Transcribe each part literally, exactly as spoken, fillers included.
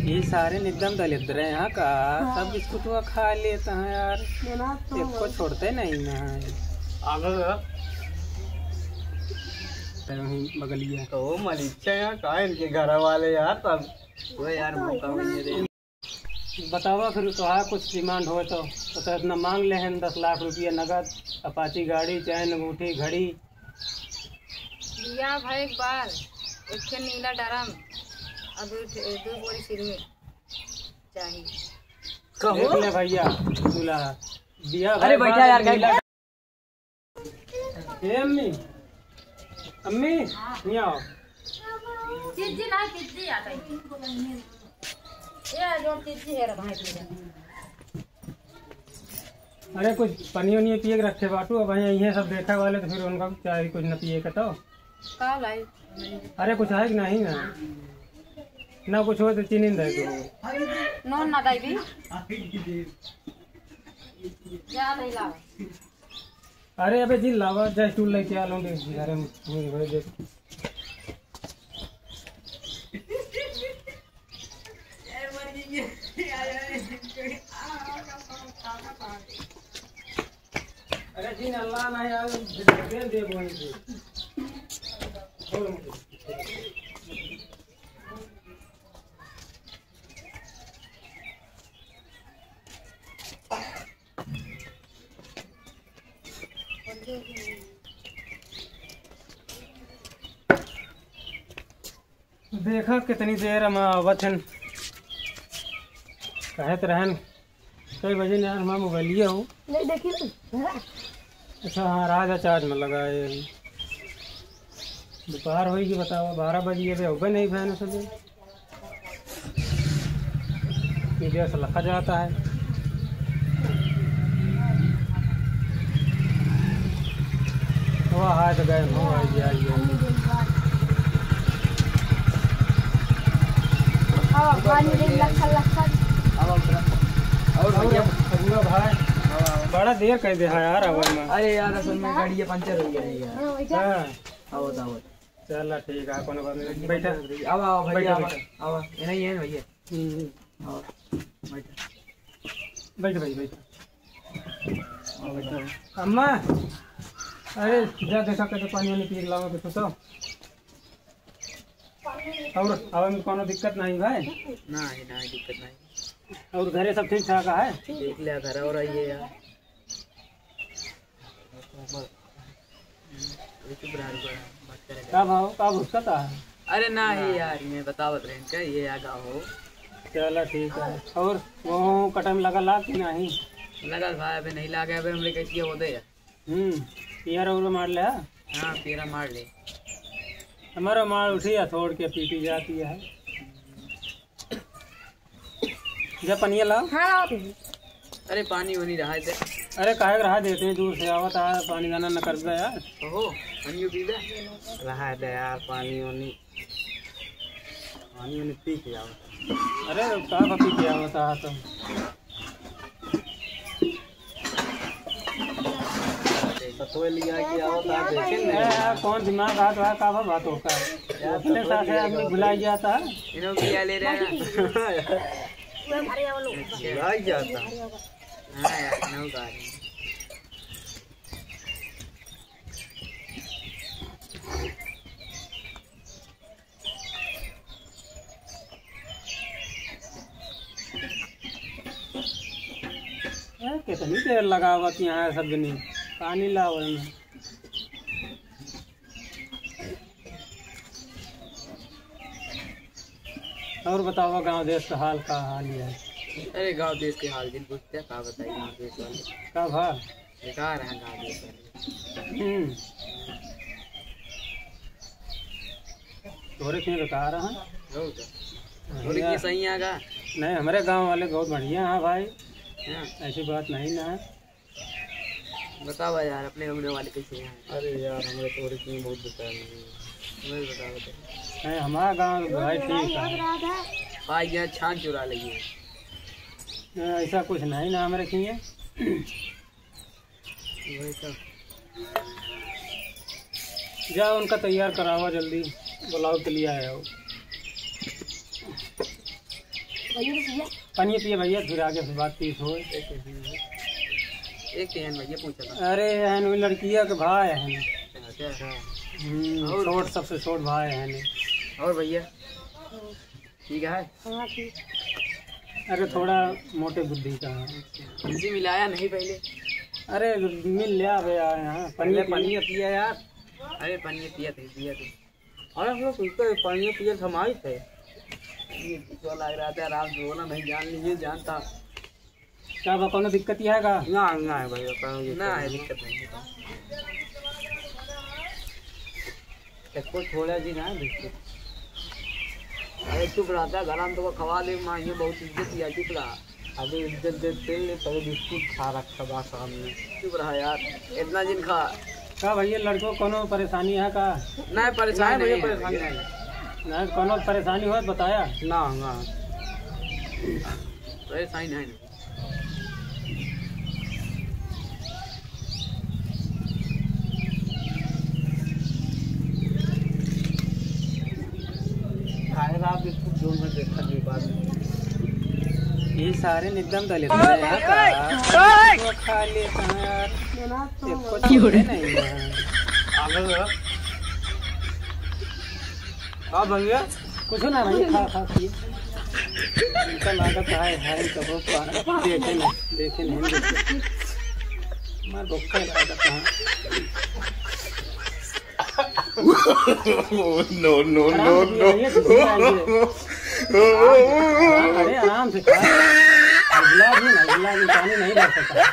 ये सारे एकदम दलिद्र हैं यहाँ का, हाँ। सब बिस्कुटवा खा लेते हैं यार, एको छोड़ते नहीं ना है। आगे वहीं बगलिया। तो मलिच्छा यहाँ का इनके घर वाले यार सब। वो यार मौका मिले रे। बतावा फिर तोहार कुछ डिमांड हो तो, तो, तो इतना मांग ले हैं, दस लाख रुपया नगद, अपाची गाड़ी, चैन, अंगूठी, घड़ी। बियाह भए के बाद एक ठे नीला ड्रम और दो ठे, दो बोरी सिरमिट चाहिए। कहो। देख ले भैया, दूल्हा। बियाह अरे भए के बैठा बाद यार, नीला ए अम्मी, अम्मी, यहाँ आओ। चिज्जी ना, चिज्जी आ गई। ये जो चिज्जी है रे भाई। अरे कुछ पनियो नहीं पिए के रखे बाटू, अब यहाँ ये सब देखे वाले तो फिर उनका चाही कुछ न पिए के तो। का लाई? अरे कुछ है कि नहीं ना? ना कुछ हो तो चीनी दे दो। नून ना दाई भी। क्या नहीं लावा? अरे अबे जी लावा, जा स्टूल लेके आ लोगे, घरे में मुझे भरे दे। अरे जी अल्लाह ना यार, दे दे बोल दे। बोल मुझे। देखा कितनी देर हम आवत हन, कहत रहन कई बजे ने यार हमारा मोबाइलिया हो। नहीं देखी तू। अच्छा हाँ, राजा चार्ज में लगा है। दोपहर होई कि बतावा, बारह बजे अबे होबे नहीं भैन सब। ये गैस रखा जाता है। वाह, आज गए हो, आई, आई, आई। हाँ, पानी दे, लखन, लखन। और भैया। और भैया भाई, बड़ा देर कर दे है यार, आवे में। अरे यार, असल में गाड़ी पंचर हो गया है यार। हाँ, वैसे। हाँ। आओ, आओ। चला ठीक है, कोनो बात नहीं। बैठा। आवा, आवा, भैया, बैठा, आवा, बैठा। आवा। ये नहीं है, भैया। हम्म। आवा, बैठा। बैठ भाई, बैठ। आवा, बैठा। अम्मा, अरे, जा देखा, कहते पानी वानी पी के लावा, कुछ तो। और आवे में कोनो दिक्कत नहीं भाई? नहीं, नहीं, दिक्कत नहीं। और घरे सब ठीक ठाक है? देख लिया घर और आइए यार। चुप रहा, रुको, बात करेगा। का भाव, का भुसकता है? अरे ना, ये यार, मैं बतावत रहे इनका, ये आगा हो। चला ठीक है। और वो कटम लगा ला कि नहीं? लगा भाई, अबे नहीं लगा, अबे हमरे कैसे होते हैं। हम्म, पियर और मार ले, हाँ? हाँ, पियरा मार ले। हमारा मार उठी है, छोड़ के पीटी जाती है। जा पनिया लाओ। हाँ, लाओ। अरे पानी होनी रहा है। अरे काहे के रहा देते हैं, दूर से आवत आ, पानी दाना न कर दे यार। ओहो, पानी पी ले। रहा है यार, पानी होनी, पानी होनी पी के आवत। अरे का पी के आवत आ तो। सतुए लिया के आवत आ, देखे न। ए, कौन दिमाग हाथ रहा, का बा बात होता है? यार, अपने सतुए साथ लिया आदमी के भुला आवत। जाता है। इन्हों क्या ले रहे हैं? भुला जाता। हाँ यार, नौ का है। ए, कितनी देर लगावत यहाँ सब जनी, पानी लावे में। और बतावा गाँव देश का हाल, का हाल है? अरे गाँव देश के हाल जिन पूछते हैं, का बताई गाँव देश वाले। का भा? बेकार है गाँव देश वाले। हम्म। तोरे के बेकार है? और क्या? तोरे के सही आगा? नहीं, हमारे गाँव वाले बहुत बढ़िया हैं भाई। हाँ। ऐसी बात नहीं ना है। बतावा यार, अपने हमरे वाले कैसे हैं? अरे यार, हमरे तोरे के बहुत बेकार नहीं है। नहीं, बतावा तो। नहीं, हमारा गाँव भाई ठीक है। भाई यहाँ छान चुरा लेंगे। नहीं, ऐसा कुछ नहीं ना हमारे किए। वही तो। जा उनका तैयार करावा जल्दी, बुलाओ के लिए आया हो। पनिया पिया भइया, फिर आगे से बातचीत होइ। एक, एक, एक, एक भइया पूछा था। अरे, एहन उ लड़किया के भाई एहन। अच्छा। हम्म, और? छोट, सबसे छोट भाई एहन। और भइया? ठीक है? हाँ, ठीक। अरे, थोड़ा मोटे बुद्धि का है। इनसे मिलाया नहीं पहले? अरे, मिल लिया बे यार, यहाँ पहले पनिया पिया। पनिया पिया यार। अरे, पनिया पिया थे, पिया थे। अरे, हम लोग उसको पनिया पिया थमाई थे। ये तो लग रहा था, आराम से बोला, नहीं जान लीजिए, जानता। का बा, कौनो दिक्कत ही है का? ना, ना है भाई, कौनो दिक्कत ना है, नहीं। दिक्कत नहीं है। एको छोड़ा जी ना बिस्कुट। अरे चुप रहता, घर में तो खवा ले, माँ ये बहुत इज्जत किया, चुप रहा। अभी इज्जत दे, तेल ले, तभी बिस्कुट खा रखा बा सामने। चुप रहा यार, इतना दिन खा। का भइया, लड़को कौनो परेशानी है का? नहीं, परेशानी नहीं, नहीं भैया, है। परेशानी नहीं। नहीं, कौनो परेशानी हो तो बताया। ना, ना। परेशानी नहीं। खाए रहा बिस्कुट जो मैं देखा जी बाद में। ये सारे ने एकदम दलित है यार। तो खा लेता है यार। एक कुछ क्यों रे? नहीं है। आगे बढ़ो। का भैया? कुछ ना भाई, खा, खा, पी। इनका लागत है, है, इनका बहुत पारा। देखे नहीं, देखे नहीं, देखे। मार भुक्का लागत है। No, no, no, आराम से no। पियो, ये कुछ नहीं आएंगे। अरे, आराम से खा। अगला भी ना, अगला भी पानी नहीं भर सकता।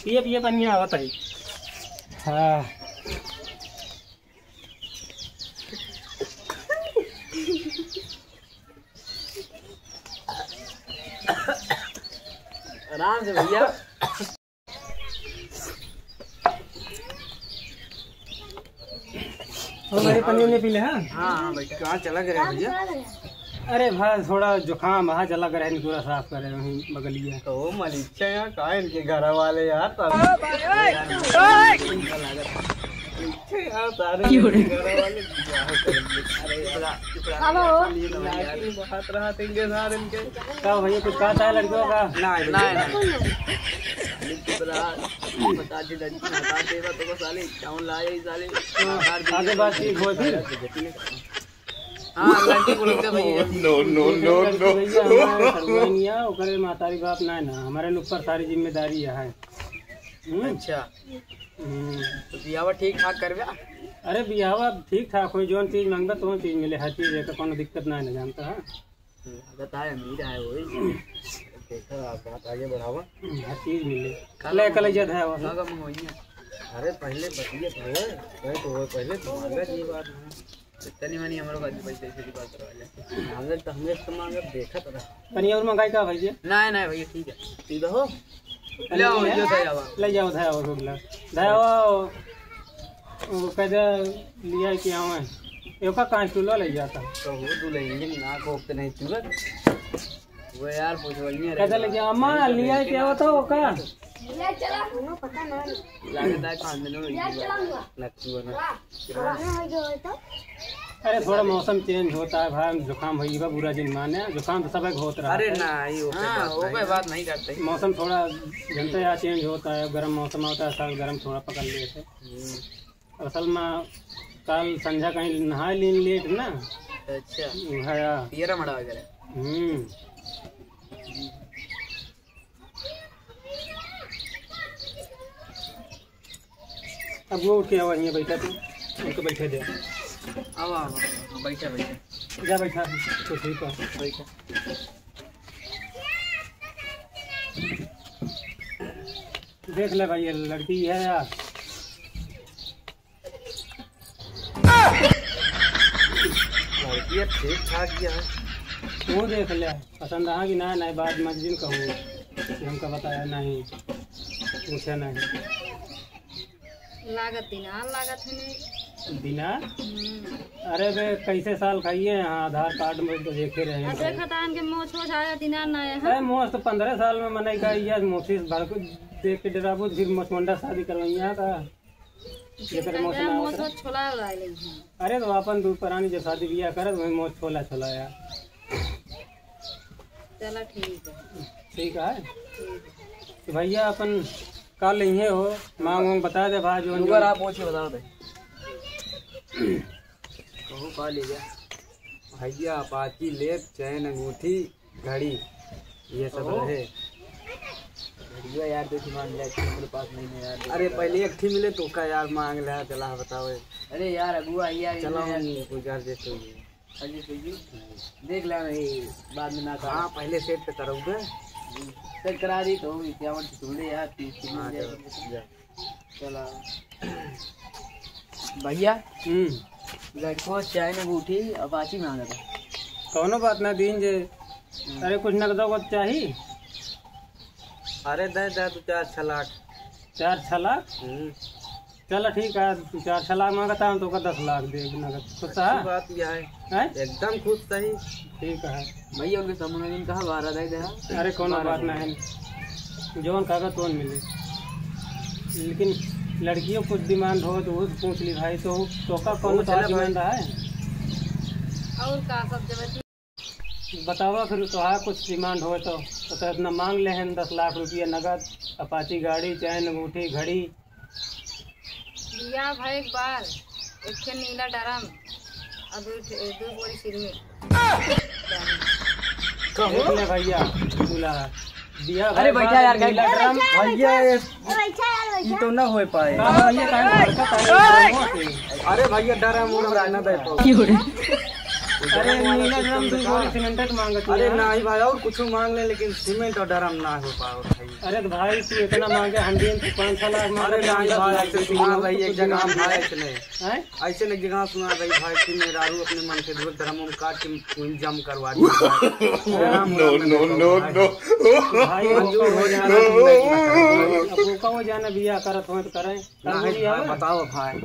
पिए, पिए, पानी आवत है। हाँ। आराम से भैया। और भाई, पानी उनी पी ले, हाँ? हाँ, हाँ, भाई। कहाँ चला गया भैया? अरे भाई, थोड़ा जुकाम है, चला गया है, पूरा साफ करे वहीं बगलिया। तो वो मलिच्छा यहाँ का है, इनके घर वाले यार, सब। ओ भाई, ओए, ओए। मलिच्छा यहाँ सारे क्यों रे? इनके घर वाले क्या करेंगे? अरे, चुप रहा, चुप रहा। हेलो। ये तो भाई यार। लाठी में हाथ रहा थे इनके सारे इनके। का भैया, कुछ कहा था लड़कियों का? ना, ना, ना। चुप रहा। बता दे, लड़की बता दे, बा तो साले, कौन लाए साले? हाँ, आगे बातचीत होई फिर। हाँ, लड़की बोलते भैया। No, no, no, no। लड़की भैया हमारे सरगुनिया, ओकरे मातारी बाप ना है ना, हमारे ऊपर सारी जिम्मेदारी है। हम्म? अच्छा। हम्म। तो बियाहवा ठीक ठाक करबे? अरे बियाहवा ठीक ठाक होई, जौन चीज मांगबे तौन चीज मिले, हर चीज है, तो कौनो दिक्कत ना है ना, जानता है? लागत है अमीर है वही। देखा, आप बात आगे बढ़ावा। हर चीज मिले। का ले, का कल मंगवाइया? जद है वो। का का मंगवाइया? अरे पहले बतिया तो होए, कहे तो होए, पहले तो मांगा जी बात है। तो तनी मनी हमरो का पैसे से बात करवा ले। मांगे तो हमें तो मांगे, देखत रहा। तनी और मंगाई का भैया? नहीं, नहीं भैया, ठीक है। ठीक हो? ले आओ, ले ले आओ। ले जाओ, ले आओ, रोड ला। ले आओ। वो कहते लिया कि आवे। एका कांच टूलो ले जाता। तो वो दुल्हन के नाक होते नहीं तुरंत। वो यार, पूछवलिए रे। कैसे लेके आवा? अम्मा, लिया क्या होता वो का? ले चला। पता नहीं। लागत है खानदान में ले चला। नक्की बना। हाँ। अरे, थोड़ा मौसम चेंज होता है भाई, जुकाम होई बा, बुरा जिन माने, जुकाम तो सबके होत रहा अरे है। ना, ये ओके हाँ, बात ओके नहीं। बात नहीं करते। मौसम थोड़ा जनते यार चेंज होता है, गर्म मौसम होता है, सब गर्म थोड़ा पकड़ लेते। हम्म। असल में काल संझा कहीं नहाए लीन लेट ना। अच्छा। उहया। पियरा मड़ा वगैरह। हम्म। अब वो उठ के आवा, यहाँ बैठा तू, उनको बैठे दे। आवा, आवा, आवा, बैठा, बैठा। जा बैठा, कुर्सी पर। बैठा। देख ले भाई, ये लड़की है यार। लड़की ठीक ठाक ही है। तू देख ले, पसंद आ कि ना, नहीं बात मत जिन कहूँ कि हमका बताया नहीं, पूछा नहीं। लागत दिनार लागत है नहीं। दिनार? हम्म। अरे बे, कैसे साल खाइए यहाँ, आधार कार्ड में तो देखे रहे हैं। देखा था इनके मोछ वोछ आया, दिनार ना आया है। अरे मोछ तो पन्द्रह साल में मनाई का, ये मोछी से भर को देख के डराबू, फिर मोछमुंडा शादी करवाइए का। जेकर मोछ ना आवत रहे। छोला उड़ा ले हैं। अरे तो अपन दू परानी जब शादी बियाह करत, वही मोछ छोला छोला यार। चला ठीक है। ठीक है। ठीक है। तो भैया अपन का लेहे हो, मांग वांग बता दे भाई, जो, जो आप पूछे बता दे। कहू का ले जा? भैया अपाची लेब, चैन अंगूठी, घड़ी, ये सब ओहो। रहे। घड़िया यार, दो ठे मांग ले, मेरे पास नहीं है यार। अरे, पहले एक ठी मिले तो का यार, मांग ले, चला बताओ। अरे यार, अगुआ, यार, चला, यार। हम गुजार देते हैं। अरे, तो ये देख ले, नहीं, बाद में ना कर। हाँ, पहले सेट तो करोगे। सेट करा दी तो, इक्यावन से छोड़े यार, तीस की मिल हाँ, जाएगी। चलो, जा। चला। भैया, हम्म। लड़को चैन अंगूठी अपाची मांगत है। कौनो बात ना, दीन जे। हम्म। अरे, कुछ नगदो को चाही? अरे, दे, दे, दो चार छह लाख। चार छह लाख? हम्म। चला, ठीक है, तू चार छह लाख मांगत है, हम तोका दस लाख देब नगद। खुश है? अच्छी बात यह है। हैं? एकदम खुश सही। ठीक है। भैया, उनके समूह में कहा बारह दे दे। अरे, कौनो बारह बात दे। नहीं, जौन कहा तौन मिली, लेकिन लड़कियों कुछ डिमांड हो तो वो पूछ ली भाई, तो तोका कौन पूछ सा ले भाई। डिमांड है? और का सब जगह बतावा फिर, तोहार कुछ डिमांड होए तो। तो इतना मांग ले हैं, दस लाख रुपया नगद, अपाची गाड़ी, चैन, अंगूठी, घड़ी। बियाह भए एक बार, एक ठे नीला ड्रम और दो ठे, दो बोरी सिरमिट। देख ले भैया, दूल्हा। बियाह अरे भए एक बैठा बार, यार, नीला ड्रम। भैया, ये बैठा यार, बैठा। ई तो ना हो पाए। हाँ, भैया, काहे भड़कत है? अरे भैया, ड्रम उरम ना दे पाओ। अरे, नीला ड्रम, दो बोरी सीमेंट मांगत है। अरे नहीं भाई, और कुछ मांग ले, लेकिन सीमेंट और ड्रम ना हो पाओ भाई। अरे तो भाई, तू इतना मांगे, हम भी पाँच छह लाख मांगे, अरे नहीं भाई, ऐसे सुना भाई, एक जगह हम भाई ऐसे नहीं। हैं? ऐसे नहीं, एक जगह सुना भाई, भाई कि मेहरारू अपने मन से दो ड्रम उम काट के पूरी जम करवा दी। No, no, no, no। भाई, मंजूर हो जाना, तुम नहीं ना करो। अब वो का हो जाना, बियाह करत हो तो करें। नहीं भाई, बताओ भाई।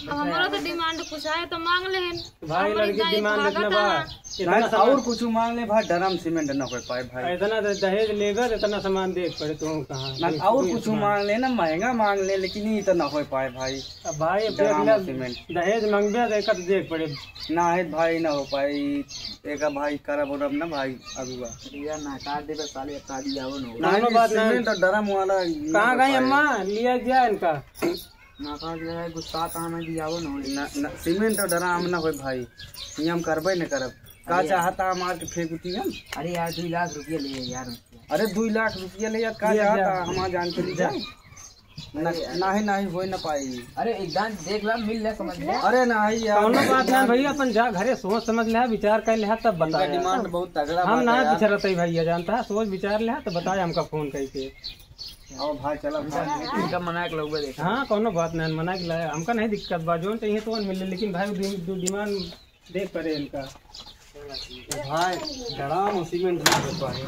अब हमारा तो डिमांड कुछ है तो मांग लेन। भाई, हमरे लड़की दाई डिमांड इतना भागत बा। है। इतना नहीं, सामान और कुछ मांग ले भाई, ड्रम सीमेंट ना हो पाए भाई। इतना दे-, दहेज लेबे तो इतना सामान देख पड़े तो कहाँ? ना, और कुछ मांग ले ना, महंगा मांग ले, लेकिन ये तो ना हो पाए भाई। अब भाई, अब देख ड्रम ले, सीमेंट। दहेज मांगबे तो एक देख पड़े। ना है भाई, ना हो पाए। एक भाई करब उरब ना भाई, अगुआ। यार, ना काट दे बस साले, अब शादी आवो ना हो। दोनों नहीं, बात ना। सीमेंट और ड्रम वाला कहाँ गई अम्मा? लिया गया इनका। ना कहा गया है, गुस्सा कहाँ में दिया वो ना। ना, ना, सीमेंट और ड्रम ना होए भाई, ये हम करबे न करब। का अरे यार। चाहता हमार के फेंक उती हम? अरे यार, दो लाख रुपया ले यार। अरे दो लाख रुपया ले यार, का ले चाहता जा। हमार जान चली जा। अरे यार। नहीं, नहीं, होए ना पाई। अरे एक दान देख ला, मिल ले, समझ ले। अरे नहीं यार। कौनो बात ना भैया, अपन जा घरे सोच समझ ले, विचार कर ले, तब बता इनका यार। डिमांड बहुत तगड़ा हम बात ना है यार। बिचरत है भैया, जानता है, सोच विचार ले, तो बताए हमका फोन करके। आओ भाई, चलो भाई। इनका मना के लोग देखा। हाँ, कौनो बात नहीं, मना के लाया, हमका नहीं दिक्कत बा, जोन चाहिए तो मिले, लेकिन भाई दि-, दि-, डिमांड देख पड़े इनका। भाई, ड्रम और सीमेंट ना हो पाए।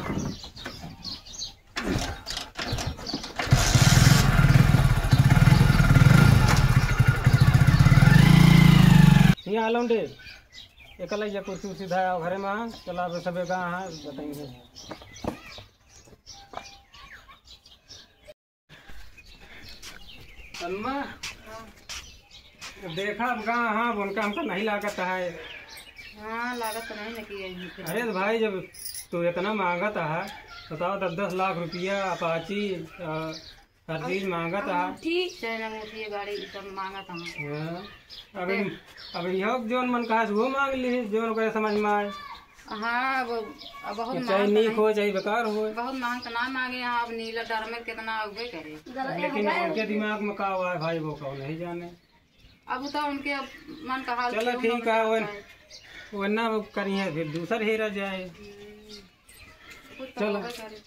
यहाँ आलम दे, एकला ये कुर्सी उर्सी धाया घरे में, चला अब सबे गा हाँ बताएंगे। अम्मा, हाँ। देखा अब गा, हाँ, उनका हमका नहीं लागत है। हाँ, लागत तो नहीं ना कि यही फिर। अरे तो भाई, जब तू इतना मांगत है, बताओ, दस दस लाख रुपया, अपाची, अ, हर चीज मांगत है। अंगूठी, चैन अंगूठी, ये गाड़ी, ये सब मांगत है। हाँ। अब देख। इन-, अब यह जोन मन कहा, वो मांग ली, जोन ओकरे समझ में आए। हाँ, वो, अब बहुत तो चाहे मांग तो नीक नहीं। हो, चाहे बेकार हो। बहुत मांग तो ना मांगे, हाँ, अब नीला डर में कितना उबे करे। लेकिन उनके दिमाग में का हुआ है भाई, वो कौन नहीं जाने। अब तो उनके अब मन का हाल चलो क्यों ठीक ना है, वो, बताए। वो ना करिए, फिर दूसर हेरा जाए। हम्म, कुछ तो चलो। होबे करे।